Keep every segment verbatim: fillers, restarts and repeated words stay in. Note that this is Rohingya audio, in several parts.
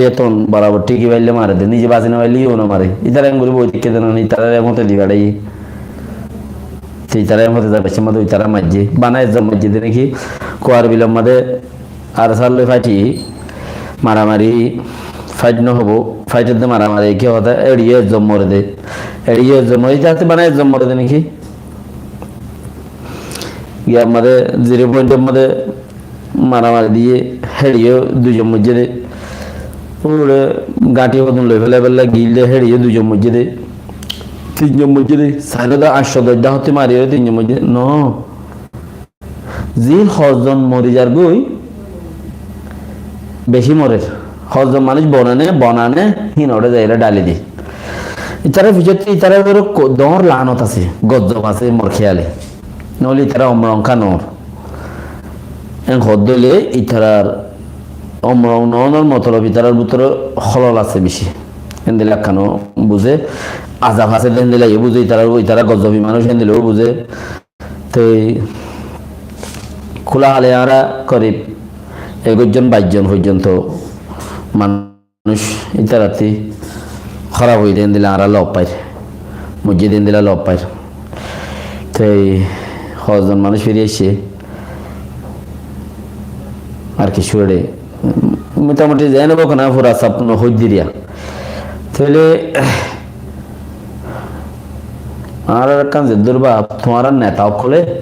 Itarare ton borabor thíki faille mare de, nize basi no faille yó no mare. Itara en gori boi táikke de no, itarare en hote di beçaiye. Te itara en hote zai baiccé made itara maijje. Bana ezzon maijje de niki, Kuar Bilor made ARSA loi faithi maramari, fait no hobo, fait de maramari ki hote, eçiye ezzon more de. Eçiye ezzon more, ita te bana ezzon more de niki. Iyar made zero point or made maramari diye, héçiyo duizon moijjé de. Ure gañthi hodun loi félai félai gil de, héçiyo duizon moijjé de. Tinzon moijjé de. Sairó de añcco doc dá hotti mari ore tinzon moijjé de. No. Zin hozzon mori zar goi, beci morer. Hozzon manúic bonane, bonane, hin ore zaire dhali de. Itara fisotte, itara ugure ko-, dor lanot asé, gozzob asé, mor kéyale. Noóile itara omrong ka noór. En hoddé óile itarar omrong noónor motolob itarar bútore holol asé beci. Endilla ekkán ó buzé, azab asé de endilla yó buzé, itarar, itara gozzobi manúic endilla yó buzé. Te kúla hale añára korib egarozzon baizzon foijjonto man- Manúic ítarattí hóraf óiye de héndilla añára lof fair, moijjé de héndilla lof fair. Te hozzon manúic firi aiccé, ar kessú eçé motamuti zeén óibo hono fura saf no hoiddiriya. Tóile añárar ekkán zeddúr baf, tuáñrar neta ókkole,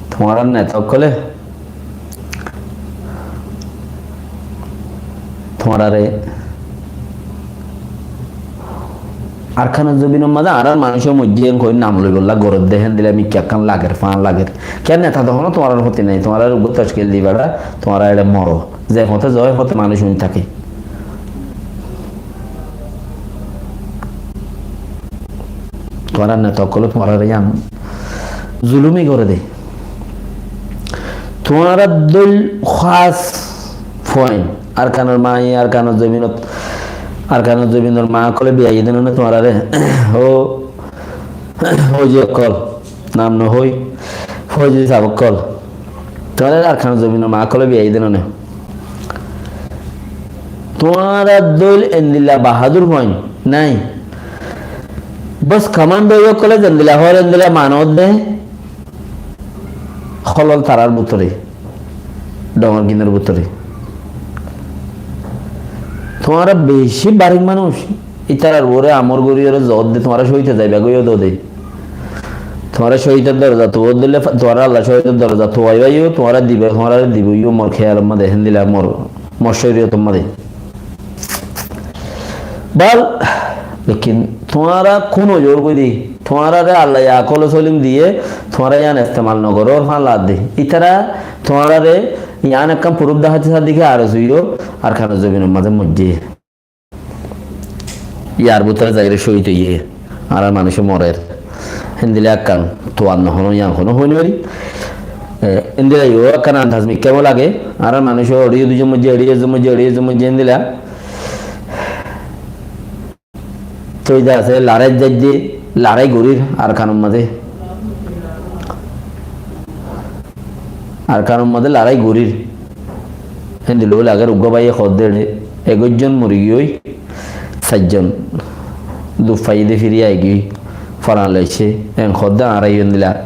tuáñrar neta ókkole tuáñrare Arkanor zobinor mazé añárar manúicor moijjé en hoi nam loibolla gorédde, héndilla mikká ekkán lager, faán lager. Kiyá neta de honó tuáñrar foti nai, tuáñrare uggúa tockil di beça, tuáñra eçé moro. Ze fote zo, e fote manúic uin táke. Tuáñrar neta ókkole tuáñrare yián zulumi goré de. Tuáñrar dóil hás fuain, Arkanor maáye, Arkanor zobinot, Arkanor zobinor maa ókkole biyayi de no né tuáñrare? Ó, ó fouji ókkol, nam no hoi, fouji sab ókkol. Tuáñrare Arkanor zobinor maa ókkole biyayi de no né? Tuáñrar dóil endilla bahadur fuain nai. Bos, komando ókkole zendilla hoór endilla manó de, holol tarár bútore, dhoóñr ginor bútore. Tuáñra beci barik manúic, ítarar uore amor gorí ore zoór de, tuáñra cóhid ot zaiba goi yó de. Tuáñra cóhidor dorozat uore dile, tuáñra Allah cóhidor dorozat uore aibá yó, tuáñra diba, tuáñrare dibo yó, mor kéyalor mazé, héndilla mor, mor córiyotor mazé. Bal, lekin tuáñra kún ozor gorí, tuáñrare Allaye akol solim diyé, tuáñra yián estemal no goró, fán laadde. Ítara tuáñrare yián ekkán puruf deháito sádde ki, ar suiyo Arkanor zobinor mazé moijjé. Yar bútore zaiyóre cóhid óiye, añárar manúic morer. Héndilla ekkán tuar no honó, yián honó hoi no fari. E, héndilla yó ekkán andaz mikká lage, añárar manúic eçé duizon moijjé, eçé ezon moijjé, eçé ezon moijjé, héndilla. Toi de asé, lorai zaidde, lorai gorír Arkanor mazé. Arkanor mazé lorai gorír. Héndilla loi lager uggúa báiye hoódde eçé, egarozzon mori giyói, sairzon duf faiyé de firi aigiyói, foran loiccé, en hoódde añára yó endilla.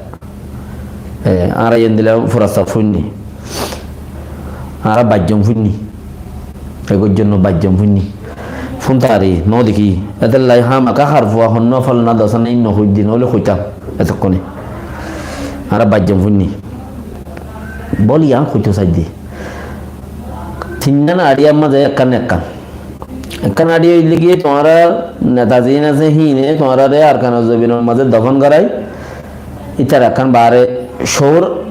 E, añára yó endilla fura saf fúinni. Añára baizzon fúinni. Egarozzon no baizzon fúinni. Fúnta ari no dekí. Étolla hámaka har fua honnúa fal na dosa nai no hoiddí, noóile hoitám etokkone. Añára baizzon fúinni. Bol yián hoitó saidde. Tinnán añçiyar mazé ekkán ekkán. Ekkán añçi óile ki tuáñrar neta ziín asé híine tuáñrare Arkanor zobinor mazé dofon gorái. Ítara ekkán baáre cóur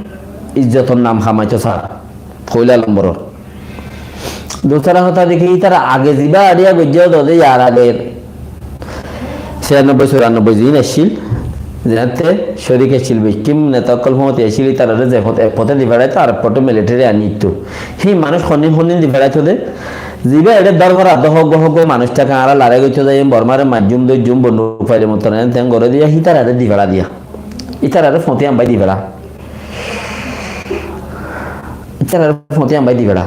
izzotor nam hamaitó saá. Foila lomboror. Dusára hotá de ki ítara age zibá añçiya goijjé de yar age Ciyannobboi, curannobboi ziín accíl, zeéñtte córik accíl, bekkín neta ókkol fúañti accíl, ítararé ze fot-, ek foté di feçáito, arek foté militeri aní dittó. Hí manúic hondin hondin di feçáito de, zibá eçé dórbar adde hógguá hógguá manúic táke, añára larái goittó zaiyum, Bormáre maijjum, dóijjum, bonduk faile mottor eén teén goré diya, hítararé di feçá diya. Ítararé foñti ambái di feçá. Ítararé foñti ambái di feçá.